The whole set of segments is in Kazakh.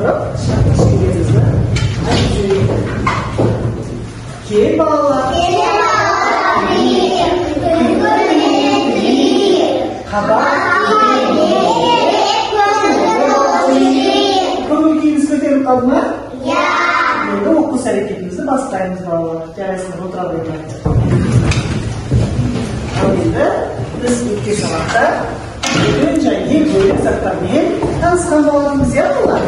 Кішкенелерімізді айтып жіберейік. Кел, балалар. Қабақ. Көңіл күйіміз көтеріліп қалды ма? Енді оқу іс әрекетімізді бастаймыз, балалар. Жарайсыңдар, отыра қойыңдар. Ал енді біз өткен сабақта бүтін және бөлік заттармен танысқан болатынбыз, иә, балалар?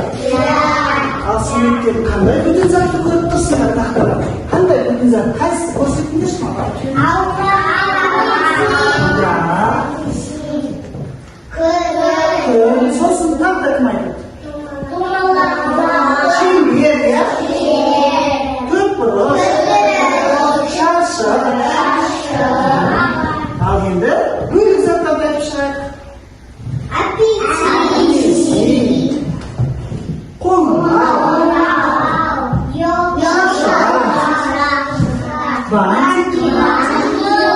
Ал суреттен қандай бүтін затты көріп тұрсыңдар тақтада? Қандай бүтін зат? Қайсысы, көрсетіңдерші маған. Иә. Күн, сосын тағы да кім айтады? Шеңбер, иә? Төртбұрыш, шаршы. Ал енді бөлік заттарды айтып шығайық. Апельсин, қоңырау, бантик, жұлдыз.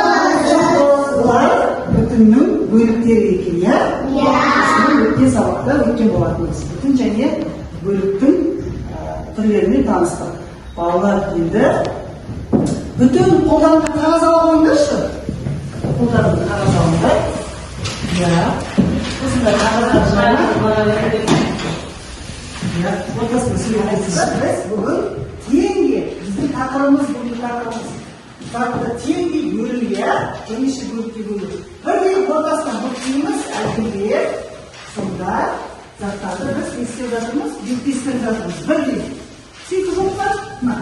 Бұлар бүтіннің бөліктері екен, иә? Осыны өткен сабақта өткен болатынбыз. Бүтін және бөліктің түрлерімен таныстық. Балалар, енді бүтін қолдарына қағаз ала қойыңдаршы. Қолдарына қағаз алыңдар. Иә. Осындай қағаздар жайма. Иә, ортасында сурет айтсыздар. Біз бүгін теңге, біздің тақырыбымыз, бүгінгі тақырыбымыз. Затты теңдей бөлу, иә, бірнеше бөлікке бөлу. Бірдей ортасынан бүктейміз әлгінде. Сонда заттарды біз не істеп жатырмыз? Беттестіріп жатырмыз. Бірдей. Сөйтіп жоқ па? Мына.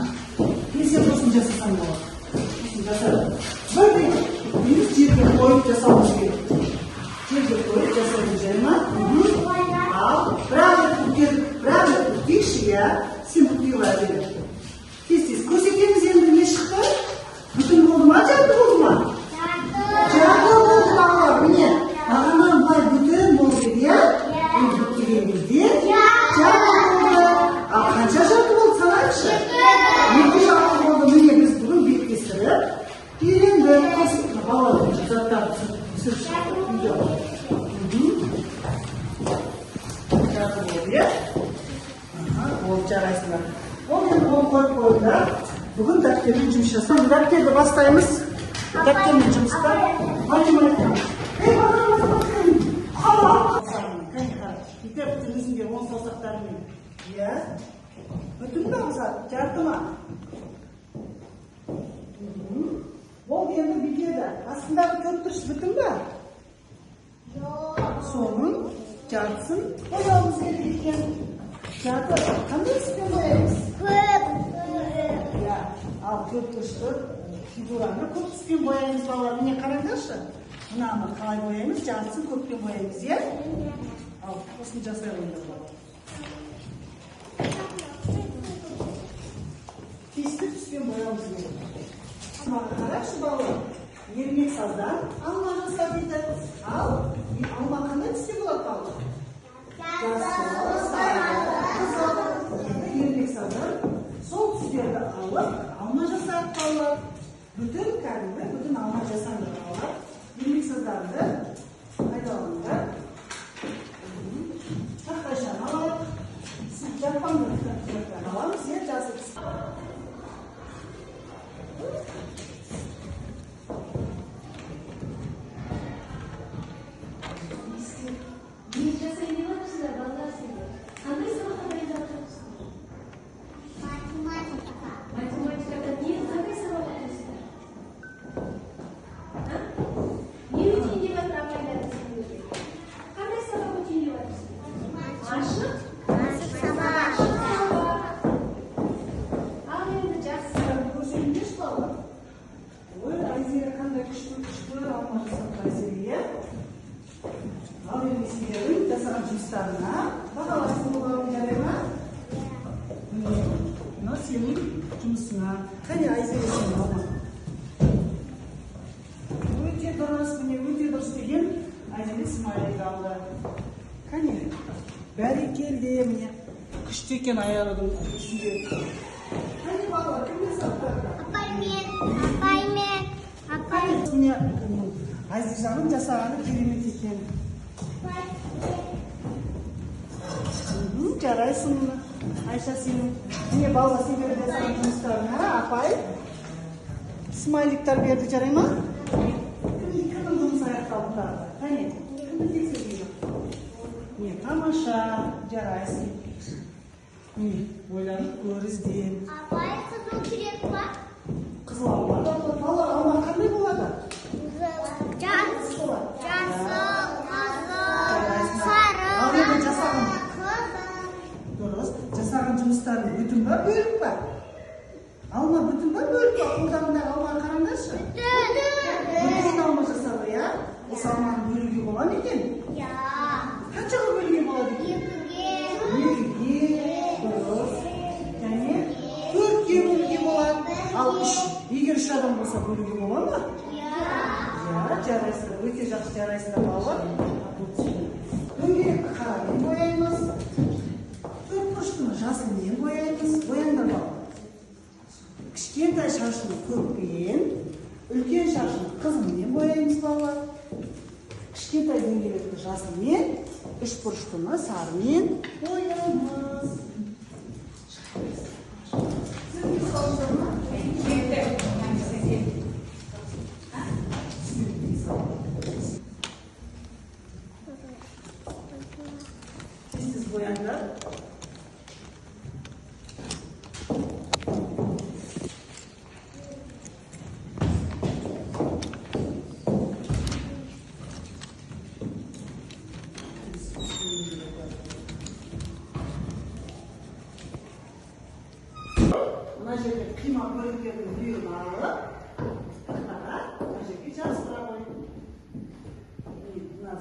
Мен сен осыны жасасаң болады. Осыны жаса. Бірдей. Бүктейміз, жерге қойып жасауымыз керек. Жерге қойып жасаймыз, жай ма? Ал, бір-ақ рет бүктедік, бір-ақ рет бүктейікші, иә? Сен бүктей ғой, Әділет. Тез тез көрсетеміз, енді не шықты? Бүтін болды ма, жарты болды ма? Жарты болды, балалар, міне. Бағана былай бүтін болып еді, иә? Енді бүктеген кезде жарты болды. Ал қанша жарты болды, санайықшы. Екі жарты болды. Міне, біз бүгін беттестіріп үйрендік. Балалар, заттарды түсіріп шықты. Видео. Жарты болды, иә? Аха, болды, жарайсыңдар. Ол енді оны қойып қойыңдар. Бүгін дәптермен жұмыс жасаймыз. Дәптерді бастаймыз. Дәптермен жұмыста. Математика. Ей, балалар, математика. Қане, қара. Бүйтіп өзіңде оң саусақтарымен. Иә. Бүтін бе зат? Жарты ма? Болды, енді бүйтеді. Астындағы төрт бұрыш бүтін бе? Соның жартысын бояуымыз керек екен. Жарты қандай түспен бояймыз? Иә, ал төрт бұрышты фигураны көк түспен бояймыз, балалар. Міне, қараңдаршы. Мынаны қалай бояймыз? Жартысын көкпен бояймыз, иә? Ал, осыны жасай қойыңдар, балалар. Тиісті түспен бояуымыз керек. Маған қарашы, балалар. Ермек саздан алма жаса дейді. Ал алма қандай түсте болады, балалар? Жасыл, сары, қызыл. Енді ермек саздан сол түстерді алып, алма жасайық, балалар. Бүтін, кәдімгі бүтін алма жасаңдар, балалар. Ермек саздарыңды пайдаланыңдар. Тақтайшаны алайық. Сіз жаппаңдар, заттарын аламыз, иә, жасыл түс. Не жасайын деп жатырсыздар, балалар, сендер? Қандай сабаққа дайындалып жатырсыздар? Математикадан не, қандай сабақ өтесіздер? А? Не өтейін деп жатыр апайларың сендерге? Қандай сабақ өтейін деп жатырсыздар? Ашық? Ашық сабақ. Ал енді жақсы. Көрсетіңдерші, балалар. Ой, Айзере қандай күшті күшті алма жасапты, Айзере, иә? Ал енді сендердің жасаған жұмыстарыңа бағалайсың боларың, жарай ма? Міне, мынау сенің жұмысыңа. Қане, Айзере, сенің алма. Өте дұрыс, міне, өте дұрыс деген Айзере смайлик алды. Қане, бәрекелді, міне. Күшті екен Айарудың үстінде. Қане, балалар, кім жасапты? Міне, Азизаның жасағаны керемет екен. Жарайсың. Айша, сенің, міне, балалар, сендерге жасаған жұмыстарыңа апай смайликтар берді, жарай ма? Кімнің жұмысы аяқталды тағы да? Қане, кімді тексерген жоқ? Міне, тамаша, жарайсың. Міне, ойланып көр, ізден. Апай, қызыл керек па? Қызыл алма. Балалар, алма қандай болады? Жасыл, жасыл, қызыл, Жарайсың. сары, Ал енді жасаған қызыл. Дұрыс. Жасаған жұмыстарың бүтін ба, бөлік па? Алма бүтін ба, бөлік па? Қолдарындағы алмаға қараңдаршы. Бүтін алма жасады, иә? Осы алманы бөлуге бола ма екен? Я. Қаншаға бөлуге болады екен? Екіге. Екіге, дұрыс. Және төртке бөлуге болады. Ал үш, егер үш адам болса, бөлуге бола ма? Я. Иә, жарайсыздар. Өте жақсы, жарайсыздар, балалар. Дөңгелекті қарамен бояймыз. Төртбұрыштыны жасылмен бояймыз. Бояңдар, балалар. Кішкентай шаршыны көкпен, үлкен шаршыны қызылмен бояймыз, балалар. Кішкентай дөңгелекті жасылмен, үшбұрыштыны сарымен бояймыз. Сізге салыңыздар ма? Жетті. Тез тез бояңдар. Мына жерде қима бөліктердің біреуін алып, тақтаға, мына жерге жабыстыра қой. Міне, мына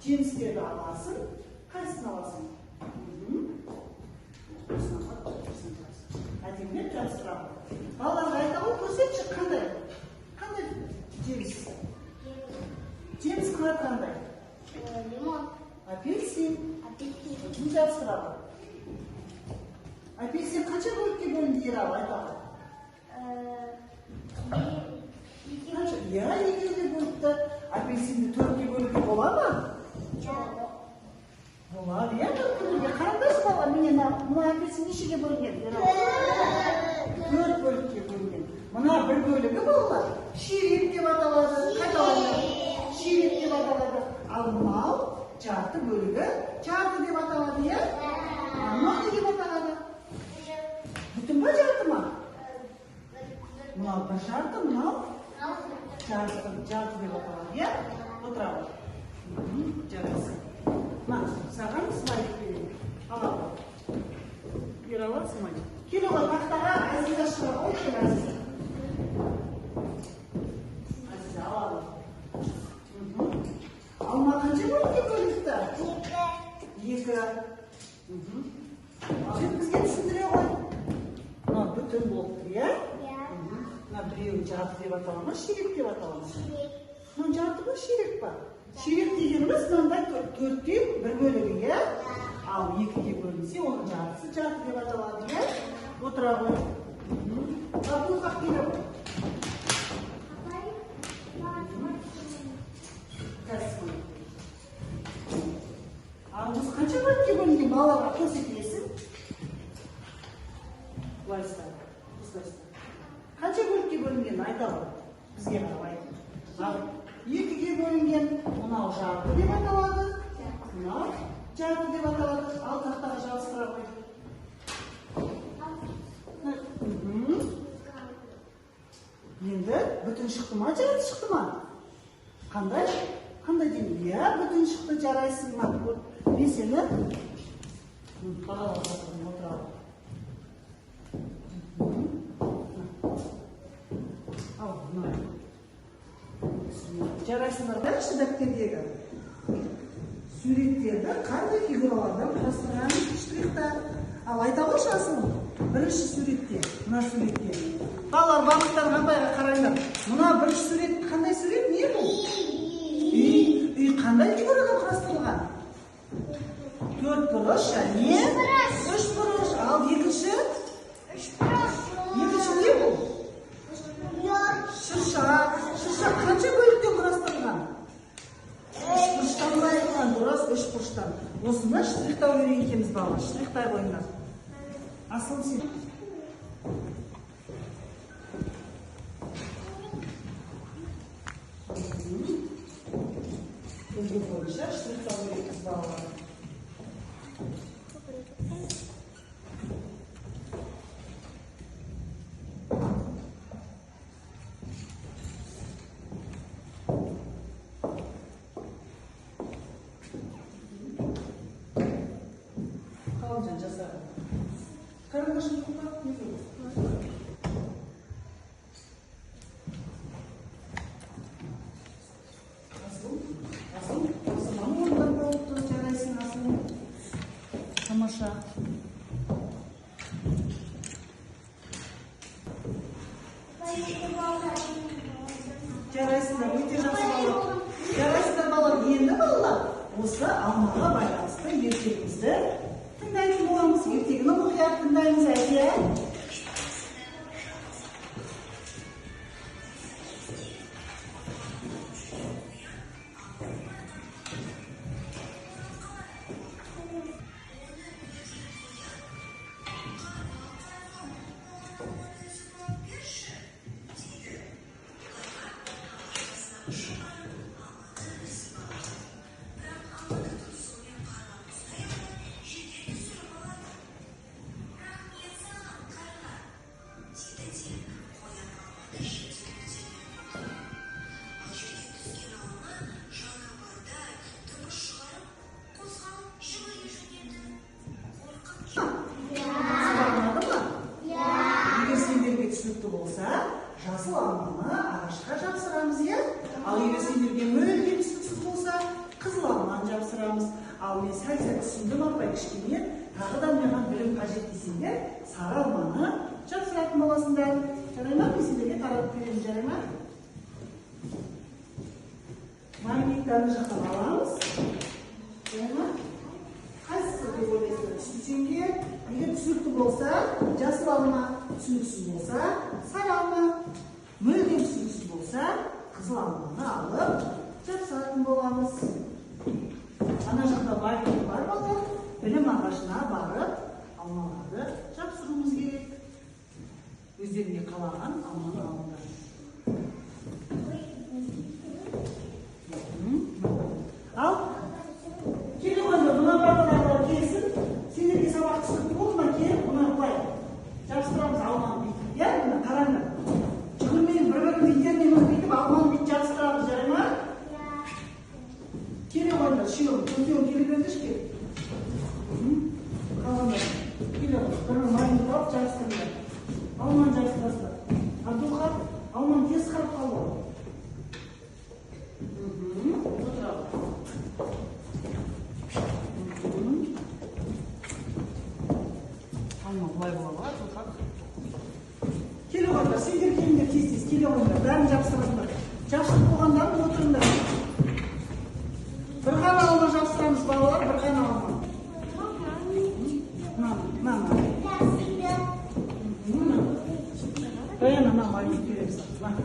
жемістерді аласың. Қайсысын аласың? Осыны алып, осыны жабыстыр. Әдемілеп жабыстыра қой. Балаларға айта ғой, көрсетші, қандай? Қандай жеміс? Жеміс қандай? Лимон. Апельсин. Апельсин. Осыны жабыстыра ғой. Апельсин қанша бөлікке бөлінді, Ералы, айта ғой? Қанша? Иә, екеуге бөліпті. Апельсинді төртке бөлуге бола ма? Болады, иә, төртке бөлуге. Қараңдаршы, балалар, міне, мына апельсин нешеге бөлінген? Ералы? Төрт бөлікке бөлінген. Мына бір бөлігі, балалар, ширек деп аталады. Қайталаңдар. Ширек деп аталады. Ал мынау жарты бөлігі жарты деп аталады, иә? Ал мынау не деп аталады? Бүтін ба, жарты ма? Мынау бір жарты, мынау жарты, жарты деп аталады, иә? Отыра ғой. Жарайсың. Мына, саған смайлик берейін. Ала ғой. Ералы, смайлик. Келе ғой тақтаға, Әзиза шыға ғой, кел, Әзиза. Әзиза, ала ғой. Алма қанша бөлікке бөлініпті? Екі. Ал енді бізге түсіндіре ғой. Мына бүтін болып тұр, иә? Мына біреуі жарты деп атала ма, ширек деп атала ма? Мынау жарты ма, ширек па? Ширек дегеніміз мынандай төрттен бір бөлігі, иә? Ал екіге бөлінсе, оның жартысы жарты деп аталады, иә? Отыра ғой. Абдулхақ, келе ғой. Қазір. Арбуз қанша бөлікке бөлінген, балаларға көрсетесің? Былай ұста, осылай ұста. Қанша бөлікке бөлінгенін айта ғой. Бізге қарап айт. Ал екіге бөлінген, мынау жарты деп аталады, мынау жарты деп аталады. Ал тақтаға жабыстыра қой. Енді бүтін шықты ма, жарты шықты ма? Қандай? Қандай деймін? Иә, бүтін шықты, жарайсың. Ма, мен сені бағалап жатырмын, отыра ғой. Ал, мына. Жарайсыңдар. Дальше дәптердегі суреттерді қандай фигуралардан құрастырған, штрихтар. Ал айта қойшы, Асылым, бірінші суретте, мына суретте. Балалар, барлықтарың апайға қараңдар. Мына бірінші сурет қандай сурет? Не бұл? Үй. Үй қандай фигурадан құрастырылған? Төрт бұрыш және үш бұрыш. Ал екінші? Екінші не бұл? Шырша. Шырша қанша бөліктен құрастырылған? Үш бұрыштан құрастырылған, дұрыс, үш бұрыштан. Осыны штрихтау керек екенбіз, балалар. Штрихтай қойыңдар. жапсырыңдар. Асылым, сен. Үлгі бойынша штрихтау керекпіз, балалар. Қалжан, жаса. Карандашын қолға не болды? Асыл, Асыл, тапсырманы орындап болыпты, жарайсың, Асыл. Тамаша. Жарайсыңдар, өте жақсы балалар. Жарайсыңдар, балалар. Енді, балалар, осы алмаға байланысты ертегімізді тыңдайтын боламыз. Ертегіні мұқият тыңдаймыз, Әсия. Ұнады ма? Егер сендерге түсінікті болса, жасыл алманы ағашқа жапсырамыз, иә? Ал егер сендерге мүлдем түсініксіз болса, қызыл алманы жапсырамыз. Ал мен сәл-сәл түсіндім, апай, кішкене, тағы да маған білім қажет десеңдер, сары алманы жапсыратын боласыңдар. Жарай ма? Мен сендерге таратып беремін, жарай ма? Магнитті ана жақтан аламыз. Жарай ма? Қайсысы деп ойлайсыздар? Түсінсеңдер, егер түсінікті болса, жасыл алма, түсініксіз болса, сары алма, мүлдем түсініксіз болса, қызыл алманы алып жапсыратын боламыз. Ана жақта магнит бар, балалар, білім ағашына барып алмаларды жапсыруымыз керек. Өздеріңе қалаған алманы алыңдар. Ал, келе қойыңдар, мына парталарға келсін. Сендерге сабақ түсінікті болды ма? Келіп, мына былай жабыстырамыз алманы бүйтіп, иә? Мына қараңдар. Жүгірмей, бір-бірімізді итермейміз, бүйтіп алманы бүйтіп жабыстырамыз, жарай ма? Келе қойыңдар, үшеуің, төртеуің келе беріңдерші, кел. Қалғандар, келе қой. Бір-бір магнит алып жабыстырыңдар. Алманы жабыстырасыздар. Абдулхат, алманы тез қарап қалды. Отыра ғой. Алма былай болады ғой, Абдулхат. Келе қойыңдар, сендер келіңдер тез-тез, келе қойыңдар, бәрін жабыстырасыңдар. Жабыстырып болғандарың отырыңдар. Бір ғана алма жабыстырамыз, балалар, бір ғана алма. Мына, мына, мына. Мына. Даяна, мына магнит береміз. Мына.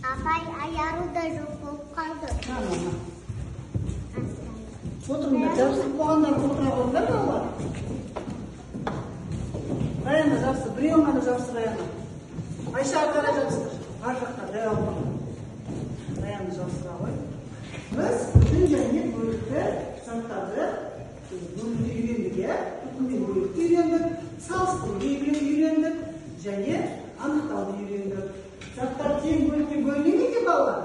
Апай, аяру да жоқ болып қалды. Мына, мына. Отырыңдар, жабыстырып болғандар отыра қойыңдар, балалар. Даяна, жабыстыр, біреуін ғана жабыстыр, Даяна. Айша, ары қарай жабыстыр. Ар жақта, дәу апа. Даяна, жабыстыра ғой. Біз бүтін және бөлікті заттарды бөлуді үйрендік, иә? Бүтін мен бөлікті үйрендік, салыстыруды үйрендік және анықтауды үйрендік. Заттар тең бөлікке бөлінеді ме екен, балалар?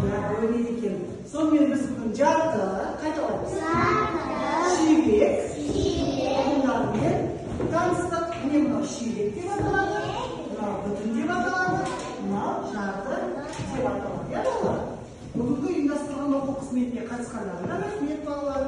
Иә, бөлінеді екен. Сонымен біз бүгін жарты, қайталаймыз. Ширек ұғымдарымен таныстық. Міне, мынау ширек деп аталады, мынау бүтін деп аталады, мынау жарты деп аталады, иә, балалар? Бүгінгі ұйымдастырылған оқу қызметіне қатысқандарына рахмет, балалар.